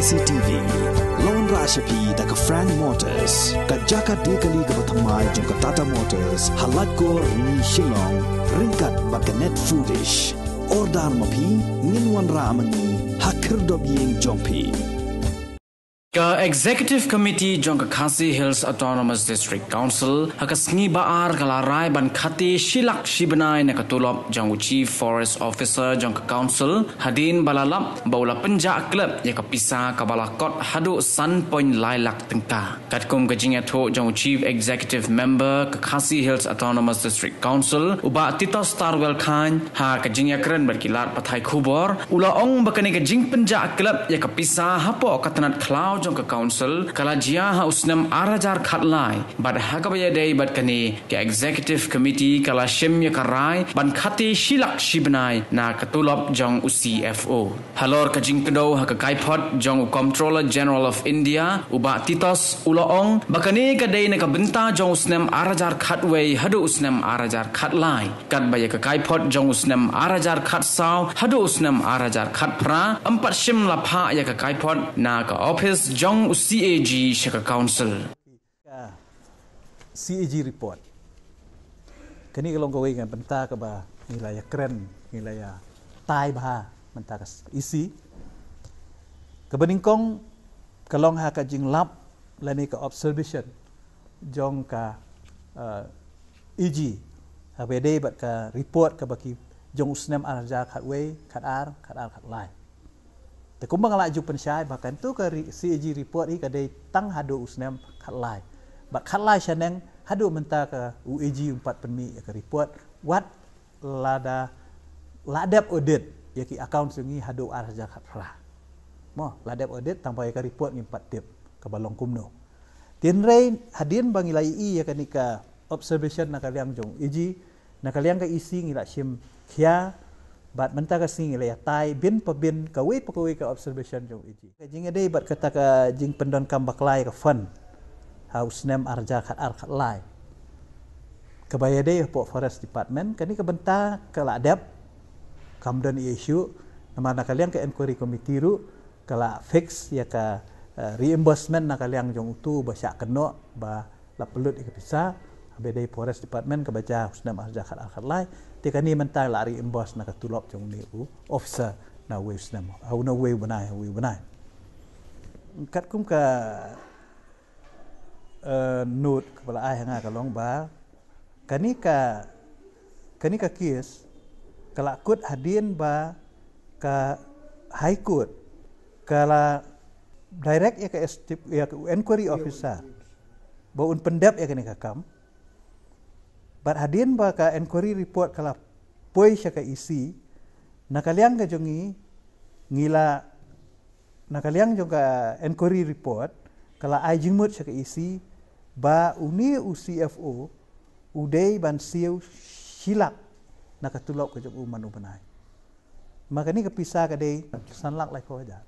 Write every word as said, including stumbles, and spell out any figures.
C T V. Lawan rah sha phi da ka Frank Motors, ka jaka dei kali kaba thymmai jong ka Tata Motors, ha Laitkor Ni Shillong, ryngkat bad ka Net Foodish. Order ma phi, ngin wanrah ma ngi ha khyrdop ïing jong phi. Ka Executive Committee jong ka Khasi Hills Autonomous District Council ha ka sngi ba ar ka la rai ban khate shilak shibnai na ka tulop jong u Chief Forest Officer jong ka Council, hadien ba la lap ba u la pynjah klep ïa ka pisa kaba la kot haduh san point lai lak tyngka. Katkum ka jingïathuh jong u Chief Executive Member ka Khasi Hills Autonomous District Council, u Bah Titos Tarwel Chyne, ha ka jingïakren bad ki lad pathai khubor, u la ong ba kane ka jingpynjah klep ïa ka pisa hapoh ka tnat khlaw jong ka Council ka la jia ha u snem ar hajar khatlai, bad ha kaba ïadei bad kane, ka Executive Committee ka la shim ïa ka rai ban khate shilak shibnai na ka tulop jong u C F O. Halor ka jingkdew ha ka kaiphod jong u Comptroller General of India, u Bah Titos, u la ong ba kane ka dei na ka bynta jong u snem ar hajar khatwei haduh u snem ar hajar khatlai. Katba ïa ka kaiphod jong u snem ar hajar khatsaw haduh u snem ar hajar khatphra, ym pat shym la phah ïa ka kaiphod na ka ophis jong u C A G sha ka Council. Ka C A G report. Kane ka long kawei ka bynta kaba ngi la ïakren, ngi la ïatai bha mynta ka E C. Kaba nyngkong ka long ha ka jinglap lane ka observation jong ka, eh, E G. Haba ïadei bad ka report kaba ki jong u snem ar hajar khatwei, khatar, khatar, khatlai. Te kumba nga la ju pynshai ba kane ka ri-, C A G report hi ka dei tang haduh u snem khatlai. Bad khatlai shaneng haduh mynta ka u A G um pat pynmih ïa ka report. Wat lada la dep audit ïa ki account jong ngi haduh ar hajar khatphra. Mo, la dep audit tang ba ïa ka report ngim pat tip kaba long kumno. Hynrei hadien ba ngi la ïohi ïa kane ka observation na ka liang jong A G, na ka liang ka E C ngi la shim khia, bad mynta ka sngi ngi la ïatai bin pa bin kawei pa kawei ka observation jong A G. Ka jingïadei bad kata ka jingpyndonkam bakla ïa ka fund ha u snem ar hajar khatar khatlai. Kaba ïadei hapoh Forest Department, kane ka bynta ka la dep, kam don issue, namar na ka liang ka inquiry committee ruh ka la fix ïa ka, eh, reimbursement na ka liang jong utu ba shah kynnoh ba la pynlut ïa ka pisa, haba ïadei Forest Department kaba jia u snem ar hajar khatar khatlai, te kane mynta la reimburse na ka tulop jong une u officer na uwei u snem, ha une uwei u bnai, uwei u bnai. Katkum ka, eh, note kaba la ai ha nga ka long ba kane ka, kane ka case ka la kut hadien ba ka High Court ka la direct ïa ka S T, ïa ka inquiry officer ba un pyndep ïa kane ka kam. Bad hadien ba ka inquiry report ka la poi sha ka E C, na ka liang ka jong ngi, ngi la, na ka liang jong ka inquiry report ka la ai jingmut sha ka E C ba une u C F O u dei ban siew shilak na ka tulop ka jong u man u bnai. Ma kane ka pisa ka dei san lak laiphew hajar.